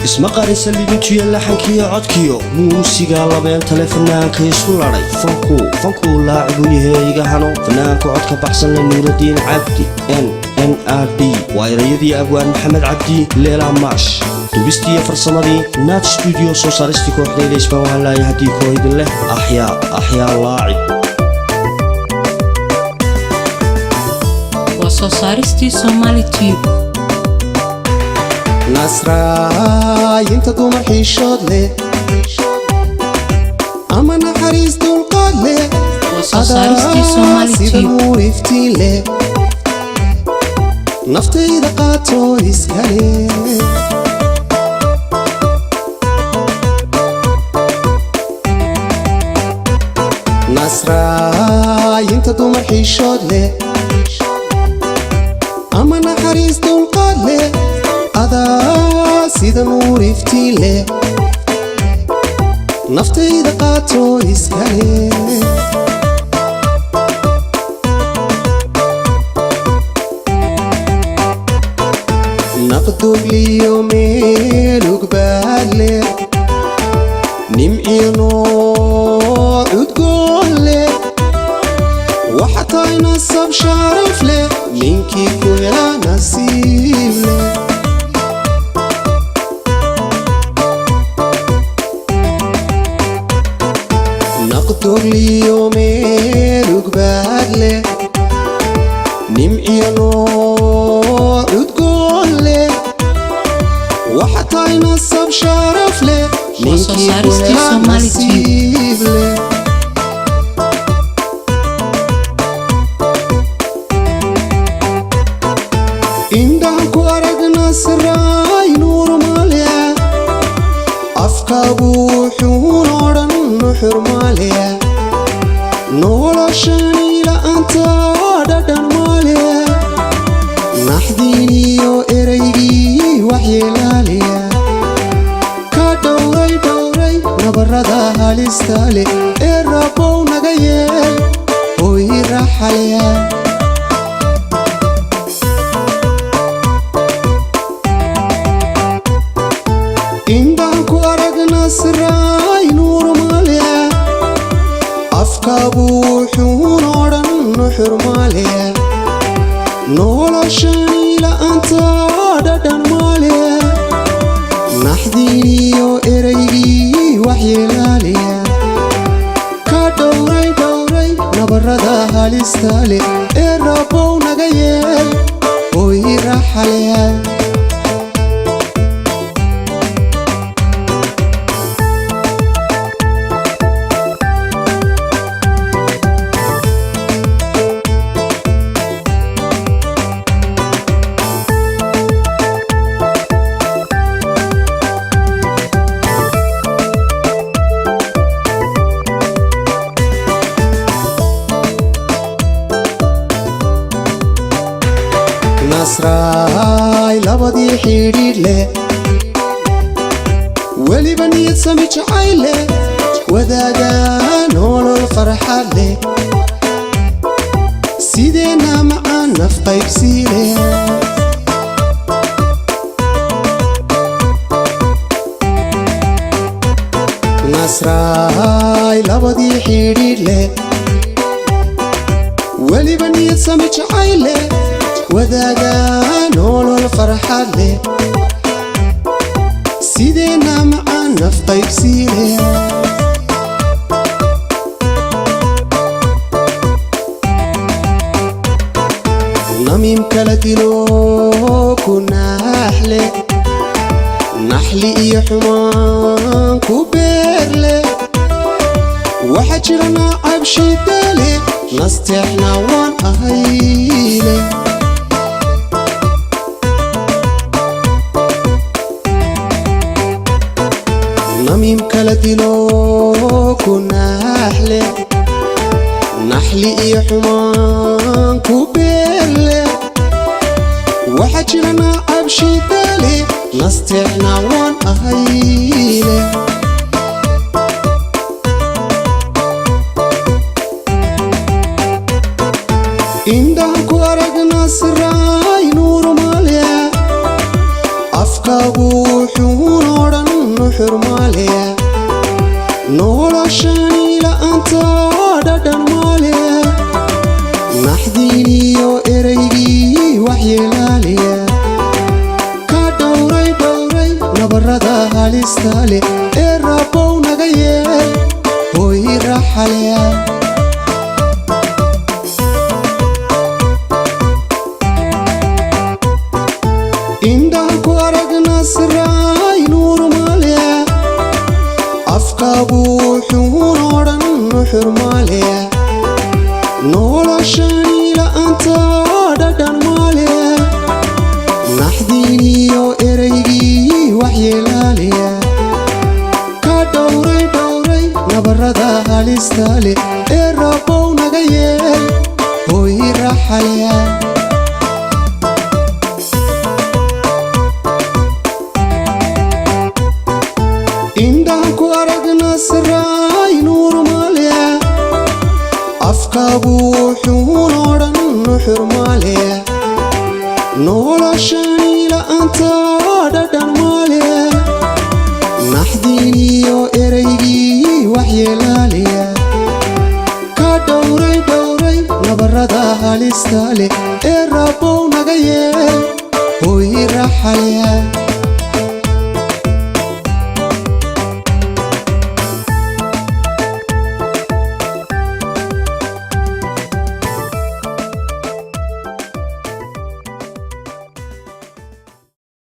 Isma qarisa libintuyo laxankiyo codkiyo muusiga labeenta le fanaanka isku ladhay. Fanku fankuu laacibuu yahay, iga hano fanaanka codka baxsan le, Nuuradiin Cabdi N N R D. Waa erayadii abwaan Maxamed Cabdi Leela Maash, duubistii farsamadii Naat Studio, soo saaristii kooxda Ilaysbaan. Waxaan leeyahay haddii koo idin leh axyaa axyaa laacib. Waa soo saaristii Somali Tube. Nasraayinta dumar xiishood leh ama naxariis dulqaad leh, Waa soo saaristii Somali sida Tube. Nuur iftiin leh, naftayda qaato iskale. Nasraayinta dumar xiishood leh ama naxariis dulqaad leh, adaa sida nuur iftiin leh, naftayda qaato iskale. Naqdugliyo meelugbaadle, nimciyo nooc udgoon leh, waxa tahay nasab sharaf leh, ninkii ku hela nasiib leh. Naqdugliyo meelugbaad leh, nimciyo nooc udgoon leh, waxa tahay nasab sharaf leh, Waa soo ninkii ku saaristii hela Somali Tube. nasiib leh. Indhahan ku arag Nasraay nuur male, afkaagu wuxuun odhan nuxur male, noloshani la'aanta dhadhan male, naxdiin iyo ereygii waxyeelaaliya ka dhowray dhowray nabarada halista leh ee rabow naga yeel hooy raaxaleh. Indhahan ku arag Nasraay nuur male, afkaagu wuxuun odhan nuxur male, noloshani la'aanta dhadhan male, naxdiin iyo ereygii waxyeelaaliya ka dhowray dhowray nabarada halista leh ee rabow naga yeel hooy raaxaleh. Nasraay labadii xidhiidh leh, weliba niyad sami jacayl leh, wadaaga nolol farxad leh, sideenna macaan naf qaybsii leh. Nasraay labadii xidhiidh leh, weliba niyad sami jacayl leh, wadaaga nolol farxad leh, sideenna macaan naf qaybsii leh. Namiim kala dilo ku naaxle, naxli iyo xumaan ku beerle, waxa jira nacab shidale, nasteexna waan ahayle. Namiim kala dilo ku naaxle, naxli iyo xumaan ku beerle, waxa jira nacab shidale, nasteexna waan ahayle. Indhahan ku arag Nasraay nuur male, afkaagu wuxuun Nuxur male noloshani la'aanta, dhadhan male. Naxdiin iyo ereygii waxyeelaaliya ka dhowray, dhowray nabarada halista leh ee Rabow naga yeel hooy raaxaleh. Indhaha ku arag Nasraay, nuur male. Afkaagu wuxuun odhan, nuxur male noloshani la'aanta, dhadhan male. Naxdiin iyo ereygii waxyeelaaliya ka dhowray, dhowray nabarada halista leh ee Rabow naga yeel hooy raaxaleh. Indhaha ku arag Nasraay, nuur male. Afkaagu wuxuun odhan, nuxur male noloshani la'aanta, dhadhan male. Naxdiin iyo ereygii waxyeelaaliya ka dhowray, dhowray nabarada halista leh ee Rabow naga yeel hooy raaxaleh.